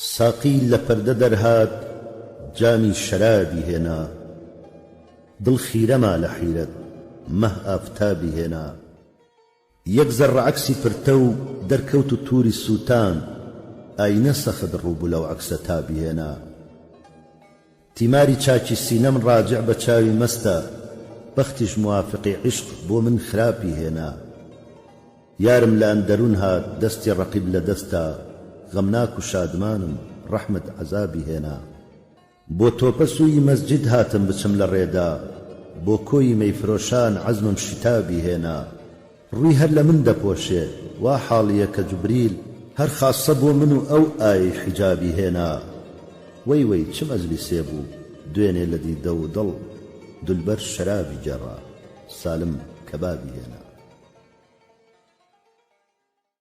ساقی لە پەردە دەرهات جامی شەرابی هێنا دڵ خیرە ما لە حیرەت مەه ئافتابی هێنا. یەک زەڕڕە عەکسی پرتەو دەرکەوت و تووری سووتاند ئاینە سەخت ڕوو بوو لەو عەکسە تابی هێنا. تیماری چاکی سینەم ڕاجع بە چاوی مەستە بەختیش موافقی عیشق بۆ من خراپی هێنا. یارم لە ئەندەرون هات دەستی ڕەقیب لە دەستە غەمناک و شادمانم ڕەحمت عەزابی هێنا. بۆ تۆپە سووی مەسجید هاتم بچم لە ڕێدا بۆ کۆی مەیفرۆشان عەزمم شیتابی هێنا. ڕووی هەر لە من دەپۆشێ وا حاڵیە کە جوبریل هەر خاسە بۆ من و ئەو ئایەی حیجابی هێنا. وەی وەی چ مەجلیسێ بوو دوێنێ لە دیدە و دڵ دولبەر شەرابی گێڕا سالم کەبابی هێنا.